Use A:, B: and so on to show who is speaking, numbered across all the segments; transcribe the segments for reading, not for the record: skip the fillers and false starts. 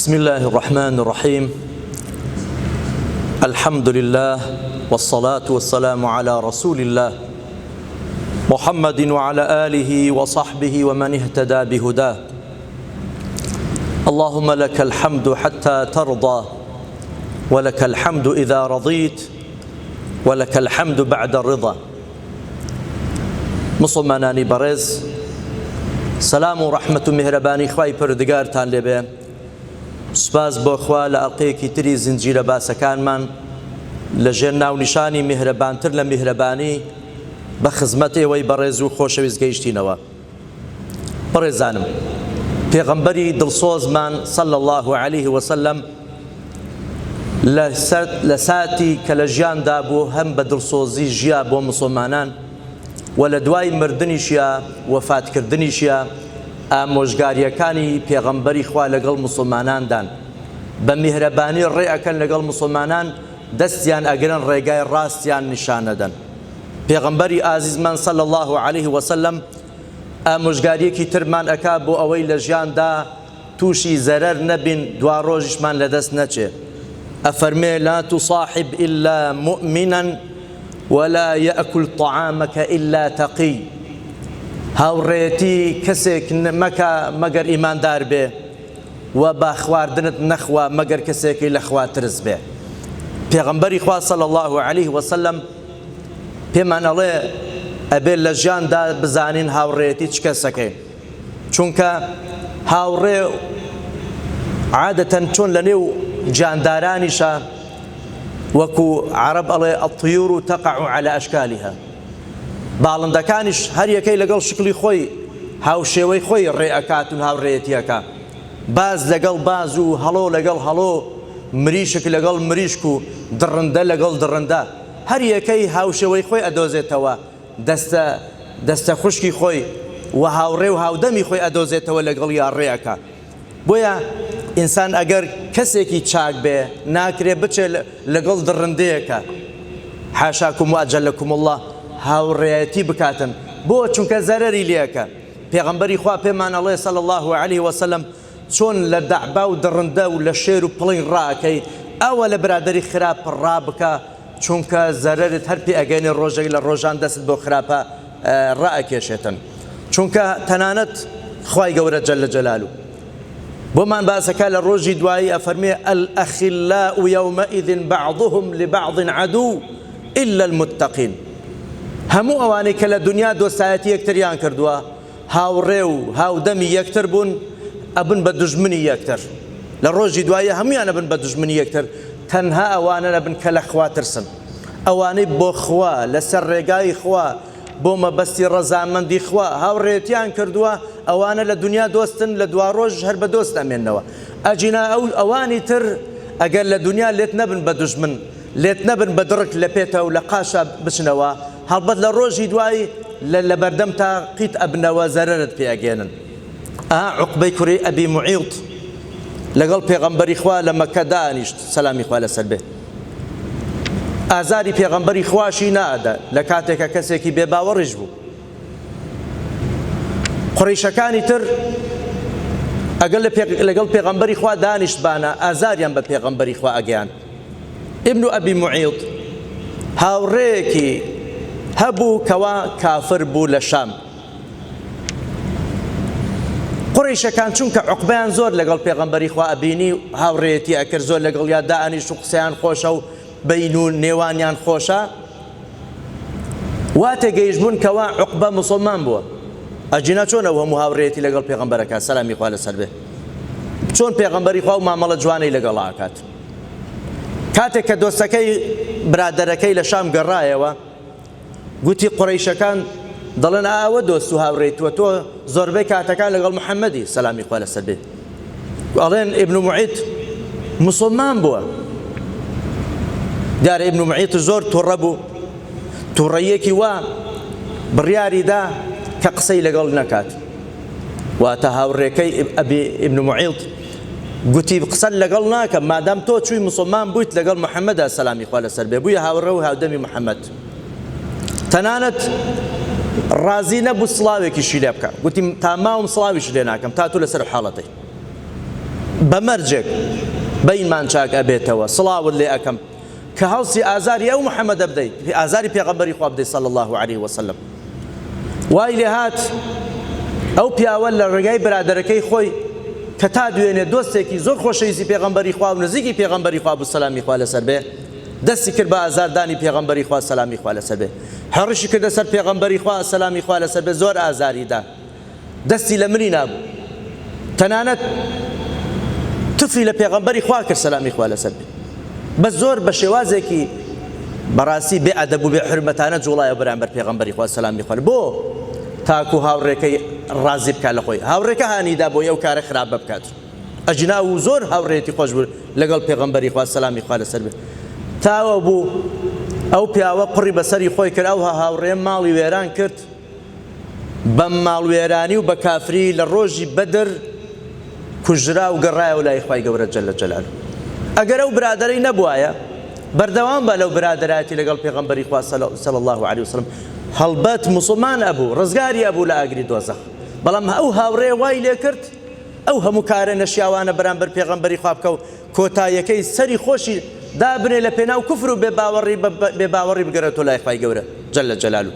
A: بسم الله الرحمن الرحيم الحمد لله والصلاة والسلام على رسول الله محمد وعلى آله وصحبه ومن اهتدى بهداه اللهم لك الحمد حتى ترضى ولك الحمد إذا رضيت ولك الحمد بعد الرضا موسڵمانانی بەڕێز سەلام و ڕەحمەت و میهرەبانی خوای پەروەردگارتان لێبێ سوپاس بۆ خوا لە ئەڵقەیەکی تری زنجیرە باسەکانمان لە ژێر ناونیشانی میهرەبانتر لە میهرەبانی بە خزمەت ئێوەی بەڕێز و خۆشەویست گەیشتینەوە بەڕێزانم پێغەمبەری دڵسۆزمان صلی اللە علیه وسلم لە ساتی کە لە ژیاندا بوو هەم بە دڵسۆزی ژیا بۆ مسوڵمانان و لە دوای مردنیشیا وەفاتکردنیشیا ئامۆژگاریەکانی پێغەمبەری خوا لەگەڵ مسوڵماناندان بە میهرەبانی ڕێ ئەکەن لەگەڵ مسوڵمانان دەستیان ئەگرن ڕێگای ڕاستیان نیشانەدەن پێغەمبەری ئازیزمان صلی اللە علیه وسلم ئامۆژگاریەکی ترمان ئەکا بۆ ئەوەی لە ژیاندا تووشی زەرەر نەبین دواڕۆژیشمان لەدەست نەچێ ئەفەرمێ لا تصاحب الا مؤمنا ولا یأکل طعامک الا تقی هاوڕێیەتی کەسێک مەکە مەگەر ئیماندار بێ و با خواردنت نەخوا مەگەر کەسێکی لە خوا ترس بێ پێغەمبەری خوا صلی اللە علیه وسلم پێمان ئەڵێ ئەبێ لە ژیاندا بزانین هاوڕێیەتی چ کەسەکەین چونکە هاوڕێ عادەتەن چۆن لە نێو گیاندارانیشە وەکو عەرەب ئەڵێ الطیور تقع على اشکالها باڵندەکانیش هەر یەکەی لەگەڵ شکڵی خۆی هاوشێوەی خۆی ڕێ ئەکات و هاوڕێیەتی ئەکا باز لەگەڵ باز و هەڵۆ لەگەڵ هەڵۆ مریشک لەگەڵ مریشک و دڕندە لەگەڵ دڕندە هەر یەکەی هاوشێوەی خۆی ئەدۆزێتەوە دەستە دەستە خوشکی خۆی و هاوڕێ و هاودەمی خۆی ئەدۆزێتەوە لەگەڵیا ڕێ ئەکا بۆیە ئینسان ئەگەر کەسێکی چاک بێ ناکرێ بچێ لەگەڵ دڕندەیەکە حاشاکم و ئەجەلەکم اللە هاوڕێیەتی بکاتن بۆ چونکە زەرەری لێکە پێغەمبەری خوا پێمان ئەڵێ صلی اللە علیه وسلم چۆن لە دەعبا و دڕندە و لە شێر و پڵنگ ڕائەکەی ئەوە لە برادەری خراپ ڕابکە چونکە زەرەرت هەر پێ ئەگەینێ ڕۆژێک لە ڕۆژان دەستت بۆ خراپە ڕائەکێشێتن چونکە تەنانەت خوای گەورە جل جلالو بۆمان باسەکە لە ڕۆژی دوایی ئەفەرمێ الأخلاء يومئذ بعضهم لبعض عدو إلا المتقین هەموو ئەوانەی کە لە دنیا دۆستایەتی یەکتریان کردووە هاوڕێ و هاودەمی یەکتر بوون ئەبن بە دوژمنی یەکتر لە ڕۆژی دوایی هەموویان ئەبن بە دوژمنی یەکتر تەنها ئەوانە نەبن کە لە خوا ترسن ئەوانەی بۆ خوا لەسەر ڕێگای خوا بۆ مەبەستی ڕەزامەندی خوا هاوڕێتیان کردووە ئەوانە لە دنیا دۆستن لە دواڕۆژ هەر بە دۆست ئەمێنەوە ئەجینا ئەو ئەوانی تر ئەگەر لە دنیا لێت نەبن بە دوژمن لێت نەبن بە دڕک لە پێتە و لە قاشا بچنەوە هەڵبەت لە ڕۆژی دوای لە لەبەردەمتا قیت ئەبنەوە زەرەرت پێ ئەگەیەنن. ئەها عوقبەی کوڕی ئەبی موعیط لەگەڵ پێغەمبەری خوا لە مەککە دانیشت سەلامی خوا لەسەر بێ ئازاری پێغەمبەری خواشی نادا لە کاتێکە کەسێکی بێ باوەڕیش بوو قڕیشەکانی تر ئەگەر لەگەڵ پێغەمبەری خوا دانیشتبانە ئازاریان بە پێغەمبەری خوا ئەگەیان ابن ابی معیط هاوڕێیەکی هەبوو کەوا کافر بوو لە شام. قوڕەیشەکان چونکە عوقبەیان زۆر لەگەڵ پێغەمبەری خوا ئەبینی و هاوڕێیەتی ئەکرد زۆر لەگەڵیا دائەنیشت و قسەیان خۆشە و بەین و نێوانیان خۆشە وا تێگەیشت بوون کەوا عوقبە موسڵمان بووە ئەگینا چۆن ئەو هەموو هاوڕێیەتی لەگەڵ پێغەمبەرەکە سەلامی خوا لەسەر بێ چۆن پێغەمبەری خوا و مامەڵە جوانەی لەگەڵا ئەکات کاتێک کە دۆستەکەی برادەرەکەی لە شام گەڕایەوە گوتی قوڕەیشەکان دەڵێن ئا ئەوە دۆست و هاوڕێی تۆ تۆ زۆربەی کاتەکان لەگەڵ محەممەدی سەلامی خوا لەسەر بێ ئەڵێن ئیبن معیت مسلمان بووە دیارە ئیبن معیت زۆر تووڕە بوو تووڕەیەکی وا بڕیاری دا کە قسەی لەگەڵ نەکات واتە هاوڕێکەی ئەبی ئیبن معیط گوتی قسەت لەگەڵ ناکەم مادام تۆ چووی مسلمان بوویت لەگەڵ محەممەدا سەلامی خوا لەسەر بێ بوویە هاوڕێ و هاودەمی محەممەد تەنانەت ڕازی نەبوو سڵاوێکیشی لێ بکە گوتی تا ماوم سڵاویش لێ ناکەم تا تۆ لەسەر حاڵەتەی. بە مەرجێک بەینمان چاک ئەبێتەوە سڵاوت لێ ئەکەم کە هەڵسی ئازاری ئەو محەممەدە بدەیت ئازاری پێغەمبەری خوا بدەیت صلی الله علیه وسلم وای لێهات ئەو پیاوە لە ڕێگای برادەرەکەی خۆی کە تا دوێنێ دۆستێکی زۆر خۆشەویستی پێغەمبەری خوا و نزیکی پێغەمبەری خوا بوو سەلامی خوا لەسەر بێ دەستی کرد بە ئازاردانی پێغەمبەری خوا سەلامی خوا لەسەر بێ هەڕشی کردە سەر پێغەمبەری خوا سەلامی خوا لەسەر بێ زۆر ئازاری دا دەستی لە ملی نابوو تەنانەت تفی لە پێغەمبەری خوا کرد سەلامی خوا لەسەر بێ بە زۆر بە شێوازێکی بەڕاستی بێ ئەدەب و بێ حرمەتانە جوڵایە بەرامبەر پێغەمبەری خوا سەلامی خوا بۆ تاکو هاوڕێکەی ڕازی بکات لە خۆی هاوڕێکە هانیدا بۆی ئەو کارە خراپە بکات ئەجنا و زۆر هاوڕێتی خۆش بوو لەگەڵ پێغەمبەری خوا سەلامی خوا لەسەر بێ تاوە بوو ئەو پیاوە قڕی بەسەری خۆی کرد ئەو هاوڕێ ماڵی وێران کرد بە ماڵوێرانی و بە کافری لە ڕۆژی بەدر کوژرا و گەڕایەوە لای خوای گەورە جل جلالە. ئەگەر ئەو برادەرەی نەبوایە بەردەوام با لەو برادەرایەتی لەگەڵ پێغەمبەری خوا صلی اللە علیه وسلم هەڵبەت موسڵمان ئەبوو ڕزگاری ئەبوو لە ئاگری دۆزەخ بەڵام ئەو هاوڕێ وای لێکرد ئەو هەموو کارە نەشیاوانە بەرامبەر پێغەمبەری خوا بکە و کۆتاییەکەی سەری خۆشی دابنێ لە پێناو کوفر و بێ باوەڕی بێ باوەڕی بگەرێتەوە لای خوای گەورە جل جلالە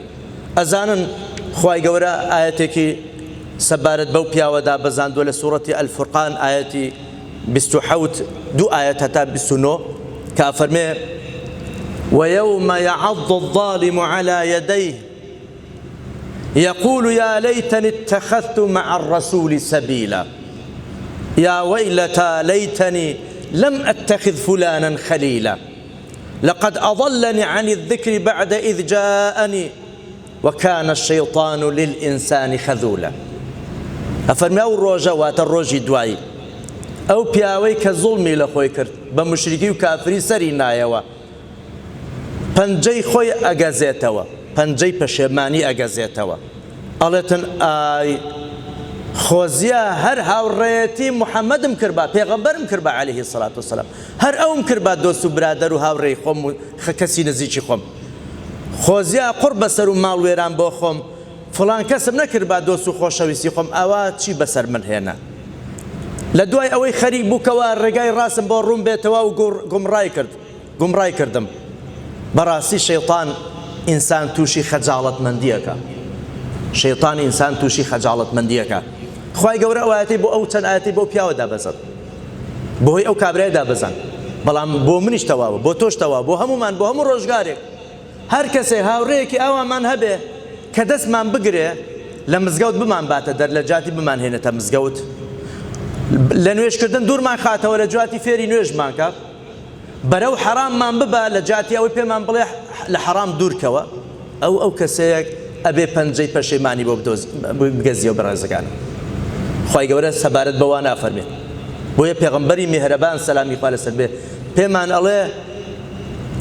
A: ئەزانن خوای گەورە ئایەتێکی سەبارەت بەو پیاوە دابەزاندووە لە سوڕەتی الفرقان ئایەتی 27 دوو ئایەت هەتا 29 کە ئەفەرمێ ويوم يعض الظالم على يديه یقول یا لیتنی اتخذت مع الرسول سبیلا یا ویلتی لیتنی لم اتخذ فلانا خلیلا لقد اضلنی عن الذکر بعد اذ جاءنی وکان الشیطان للانسان خذولا. ئەفەرمێ ئەو ڕۆژە واتە ڕۆژی دوایی ئەو پیاوەی کە زوڵمی لە خۆی کرد بە موشریکی و کافری سەری نایەوە پەنجەی خۆی ئەگەزێتەوە، پەنجەی پەشێمانی ئەگەزێتەوە، ئەڵێتن ئای خۆزیا هەر هاوڕێیەتی محەمەدم کردبا، پێغەمبەرم کردبا علیه الصلوة والسلام، هەر ئەوم کردبا دۆست و برادەر و هاوڕێی خۆم و کەسی نزیکی خۆم، خۆزیا قوڕ بەسەر و ماڵ وێران بۆ خۆم، فڵان کەسم نەکردبا دۆست و خۆشەویستی خۆم، ئەوا چی بەسەر من هێنا. لە دوای ئەوەی خەریک بوو کەوا ڕێگای ڕاستم بۆ ڕوون بێتەوە و گومڕای کرد. گومڕای کردم بەڕاستی شەیتان ئینسان توشی خەجاڵەت مەندیەکە شەیتان ئینسان توشی خەجاڵەت مەندیەکە خوای گەورە ئەو ئایەتەی بۆ ئەو چەند ئایەتەی بۆ پیاوە دابەزاند بەهۆی ئەو کابرای دابەزاند بەڵام بۆ منیش تەواوە بۆ تۆش تەواوە بۆ هەمومان بۆ هەموو ڕۆژگارێک هەر کەسێ هاوڕێیەکی ئاوامان هەبێ کە دەستمان بگرێ لە مزگەوت بمان باتە دەر لە جاتی بمان هێنێتە مزگەوت لە نوێژکردن دوورمان خاتەوە لە جواتی فێری نوێژمان کە بەرەو حەراممان ببا لە جیاتی ئەوەی پێمان بڵێ لە حەرام دوورکەوە ئەو ئەو کەسەیە ئەبێ پەنجەی پەشیمانی بۆ بگەزیەوە بەڕێزەکانم خوای گەورە سەبارەت بەوە نافەرمێ بۆیە پێغەمبەری میهرەبان سەلامی خوا لەسەر بێ پێمان ئەڵێ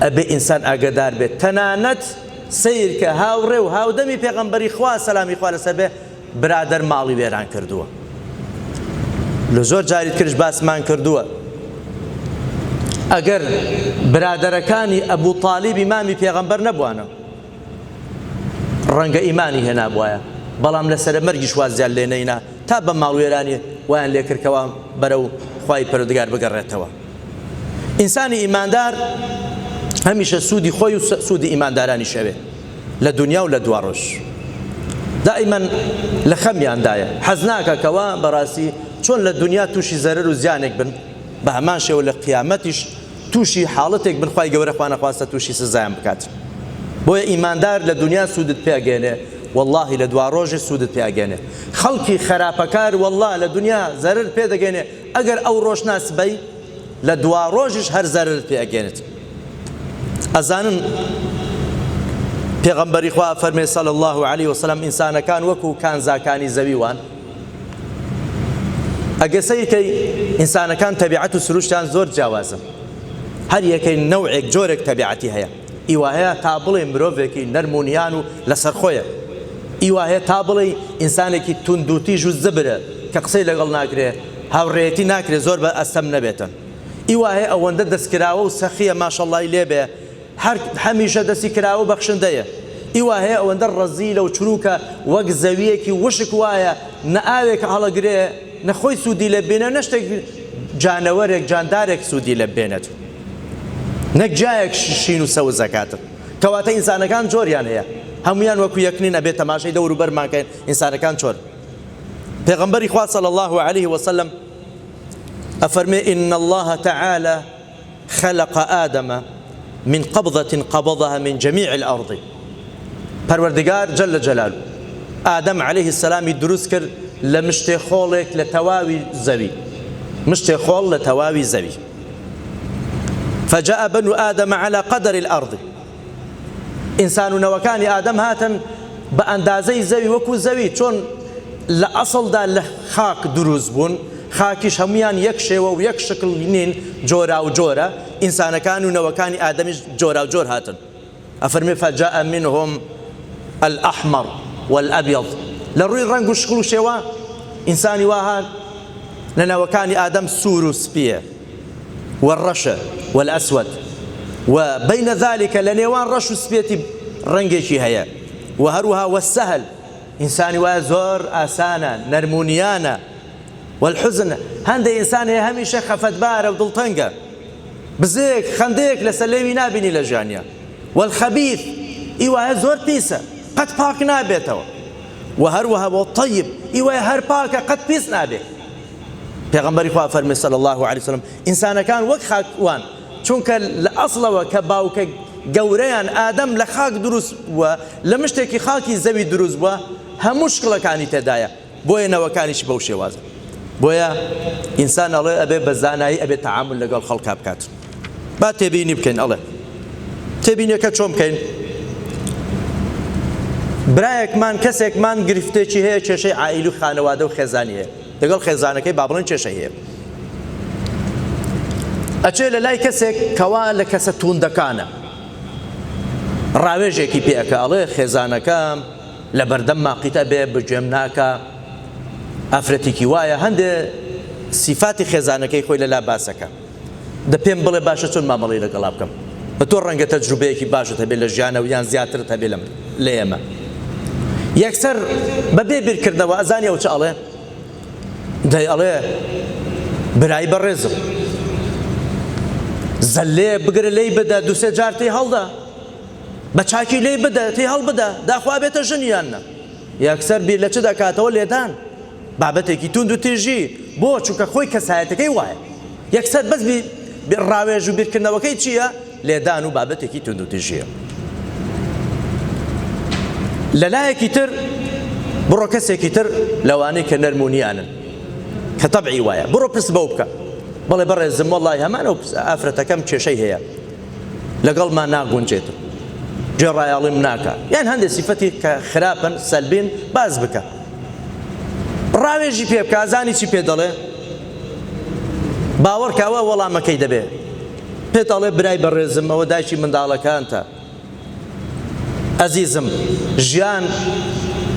A: ئەبێ ئینسان ئاگەدار بێت تەنانەت سەیرکە هاوڕێ و هاودەمی پێغەمبەری خوا سەلامی خوا لەسەر بێ برادەر ماڵی وێران کردووە لە زۆر جاری ترش باسمان کردووە ئەگەر برادەرەکانی ئەبوو تالیبی مامی پێغەمبەر نەبوانە ڕەنگە ئیمانی هێنابوایە بەڵام لە سەرە مەرگیش وازیان لێ نەینا تا بە ماڵوێرانی وایان لێکردکەوە بەرەو خوای پەروەردگار بگەڕێتەوە ئینسانی ئیماندار هەمیشە سوودی خۆی و سوودی ئیماندارانیش ئەوێ لە دونیا و لە دواڕۆژ دائیمەن لە خەمیاندایە حەز ناکا کەوا بەڕاستی چۆن لە دونیا تووشی زەرەر و زیانێک بن بە هەمان شێوە لە قیامەتیش تووشی حاڵەتێک بن خوای گەورە خوانەخواستە تووشی سزایان بکات بۆیە ئیماندار لە دونیا سوودت پێ ئەگەیەنێ واللهی لە دواڕۆژێ سوودت پێ ئەگەیەنێ خەڵکی خەراپەکار والله لە دونیا زەرەر پێ دەگەیەنێ ئەگەر ئەو ڕۆژ نا سبەی لە دواڕۆژیش هەر زەرەرت پێ ئەگەیەنێت ئەزانن پێغەمبەری خوا فەرمێ صلی الله علیه وسلم ئینسانەکان وەکو کانزاکانی زەوی وان ئەگەر سەیرکەی ئینسانەکان تەبیعەت و سروشتیان زۆر جیاوازە هەر یەکەی نەوعێک جۆرێک تەبیعەتی هەیە ئیوا هەیە تا بڵێ مرۆڤێکی نەرم و نیان و لەسەرخۆیە ئیوا هەیە تا بڵێ ئینسانێکی توندوتیژ و زبرە کە قسەی لەگەڵ ناکرێ هاوڕێیەتی ناکرێ زۆر بە ئەستەم نەبێتن ئی وا هەیە ئەوەندە دەست کراوە و سەخیە ماشەڵای لێ بێ هەر هەمیشە دەستی کراوە و بەخشندەیە ئی وا هەیە ئەوەندە ڕەزیلە و چروکە وەک زەویەکی وشک وایە نە ئاوێک هەڵەگرێ نە خۆی سوودی لێ بینێ نە شتێک جانەوەرێک جاندارێک سوودی لێ بێنێت نەک جایەک شین و سەوز ئەکاتن. کەواتە ئینسانەکان جۆریان هەیە هەمویان وەکو یەک نین ئەبێ تەماشای دەور و بەرمان کەین ئینسانەکان چۆن. پێغەمبەری خوا صلی الله علیه وسلم ئەفەرمێ ان الله تعالی خلق آدم من قبضة قبضها من جميع الأرض پەروەردگار جل جلاله ئادەم علیه السلامی دروست کرد لە مشتێ خۆڵێک لە تەواوی زەوی مشتێ خۆڵ لە تەواوی زەوی فجاء بنو آدم على قدر الأرض ئینسان و نەوەکانی ئادەم هاتن بە ئەندازەی زەوی وەکو زەوی چۆن لە ئەسڵدا لە خاک دروست بوون خاکیش هەمویان یەک شێوە و یەک شکل نین جۆرا و جۆرە ئینسانەکان و نەوەکانی ئادەمیش جۆرا و جۆر هاتن ئەفەرمێ فجاء منهم الأحمر والأبيض لە ڕووی ڕەنگ و شکل و شێوە ئینسانی وا هات لە نەوەکانی ئادەم سوور و سپیە والرەشە والأسود و بین ذلک لە نێوان ڕەش و سپێتی ڕەنگێکی هەیە و هەروەها والسهل ئینسانی وایە زۆر ئاسانە نەرمونیانە والحزن هەندێک ئینسان هەیە هەمیشە خەفەتبارە و دڵتەنگە بزەیەک خەندەیەک لەسەر لێوی نابینی لە ژیانیا والخبیث ئی وایە زۆر پیسە قەت پاک نابێتەوە و هەروەها والطیب ئی وایە هەر پاکە قەت پیس نابێت پێغەمبەری خوا فەرمی صلی اللە علیە وسلم ئینسانەکان وەک خاک وان چونکە لە ئەسڵەوە کە باوکە گەورەیان ئادەم لە خاک دروست بووە لە مشتێکی خاکی زەوی دروست بووە هەموو شکڵەکانی تێدایە بۆیە نەوەکانیشی بەو شێوازە بۆیە ئینسان ئەڵێ ئەبێ بە زانایی ئەبێ تەعامل لەگەڵ خەڵکا بکات با تێبینی بکەین ئەڵێ تێبینیەکە چۆن بکەین برایەکمان کەسێکمان گرفتێکی هەیە کێشەی عائیلی و خانەوادە و خێزانی هەیە لەگەڵ خێزانەکەی با بڵێن کێشەی هەیە ئەچێ لە لای کەسێک کەوا لە کەسە توندەکانە ڕاوێژێکی پێ ئەکا ئەڵێ خێزانەکەم لە بەردەم ماقیتە بێ بگوێم ناکا ئافرەتێکی وایە هەندێ سیفاتی خێزانەکەی خۆی لەلا باسەکە دە پێم بڵێ باشە چۆن مامەڵەی لەگەڵا بکەم؟ بە تۆ ڕەنگە تەجروبەیەکی باشت هەبێ لە ژیانەوە یان زیاترت هەبێ لەم لە ئێمە. یەکسەر بەبێ بیرکردنەوە ئەزانی ئەو چ ئەڵێ؟ دەی ئەڵێ برای بەڕێزم زەلێ بگرە لێی بدە دوسێ جار تێی هەڵدە بە چاکی لێی بدە تێی هەڵبدە داخوا بێتە ژن یان نا یەکسەر بیر لە چ دەکاتەوە لێدان بابەتێکی توند و تیژی بۆ چونکە خۆی کەسایەتەکەی وایە یەکسەر بەس بی ڕاوێژ و بیرکردنەوەکەی چییە لێدان و بابەتێکی توند و تیژیە لەلایەکی تر بڕۆ کەسێکی تر لەوانەی کە نەرم و نیانن کە تەبعی وایە بڕۆ پرس بەو بکە بەڵێ بەڕێزم وەڵی هەمان ئەو ئافرەتەکەم کێشەی هەیە لەگەڵمان ناگونجێت گوێڕایەڵیم ناکا یان هەندێک سیفەتی کە خراپن سەلبین باس بکە ڕاوێژی پێ بکە زانی چی پێ دەڵێ باوەڕ کە ئەوە وەڵامەکەی دەبێ پێت ئەڵێ برای بەڕێزم ئەوە دایکی منداڵەکانتە ئەزیزم ژیان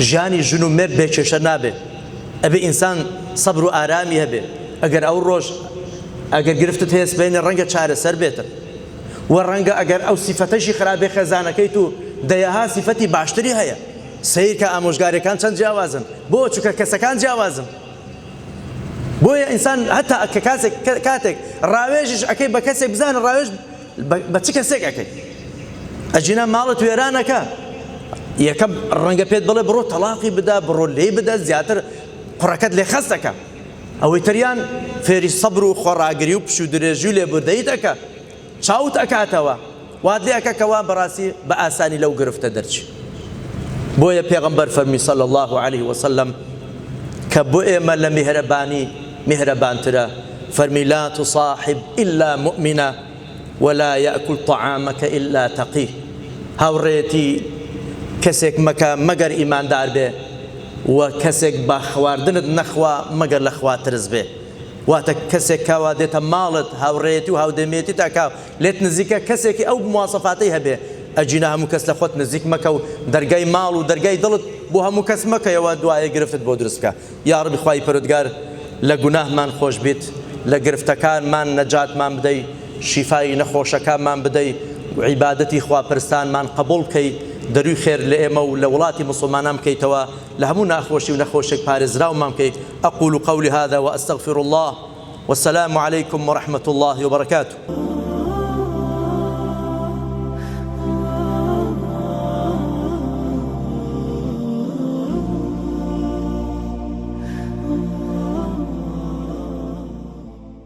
A: ژیانی ژن و مێرد بێ کێشە نابێ ئەبێ ئینسان سەبر و ئارامی هەبێ ئەگەر ئەو ڕۆژ ئەگەر گرفتت هەیە سبەینێ ڕەنگە چارەسەر بێتن و ڕەنگە ئەگەر ئەو سیفەتەشی خراپێ خێزانەکەیت و دەیەها سیفەتی باشتری هەیە سەیرکە ئامۆژگاریەکان چەند جیاوازن بۆ چونکە کەسەکان جیاوازن بۆیە ئینسان هەتا کە کاتێک کاتێک ڕاوێژیش ئەکەی بە کەسێک بزانە ڕاوێژ بە چ کەسێک ئەکەی ئەجینا ماڵت وێرانەکە یەکەم ڕەنگە پێت بڵێ بڕۆ تەلاقی بدە بڕۆ لێی بدە زیاتر قوڕەکەت لێ خەست دەکە ئەوەی تریان فێری سەبر و خۆڕاگری و پشوو درێژی و لێبوردەیی دەکە چاوت ئەکاتەوە وات لێ ئەکا کەوا بەڕاستی بە ئاسانی لەو گرفتە دەرچی بۆیە پێغەمبەر فەرمی صلی الله علیه وسلم کە بۆ ئێمە لە میهرەبانی میهرەبانترە فەرمی لا تصاحب إلا مؤمنا ولا یأکل طعامک الا تقی هاوڕێیەتی کەسێک مەکە مەگەر ئیماندار بێ و کەسێک بە خواردنت نەخوا مەگەر لە خوا ترس بێ واتە کەسێک کەوا دێتە ماڵت هاوڕێیەتی و هاودەمیەتیت ئەکا لێت نزیکە کەسێکی ئەو مواسەفاتەی هەبێ ئەگینا هەموو کەس لە خۆت نزیک مەکە و دەرگای ماڵ و دەرگای دڵت بۆ هەموو کەس مەکەیەوە دوایە گرفتت بۆ دروست بکا یاڕەبی خوای پەرودگار لە گوناهمان خۆش بیت لە گرفتەکانمان نەجاتمان بدەی شیفای نەخۆشەکانمان بدەی عیبادەتی خواپەرستانمان قبوڵ بکەی دەروی خێر لە ئێمە و لە وڵاتی موسڵمانان بکەیتەوە لە هەموو ناخۆشی و نەخۆشێک پارێزراومان بکەی اقول قولی هذا واستغفر الله. والسلام علیکم ورحمة اللە وبرکاته.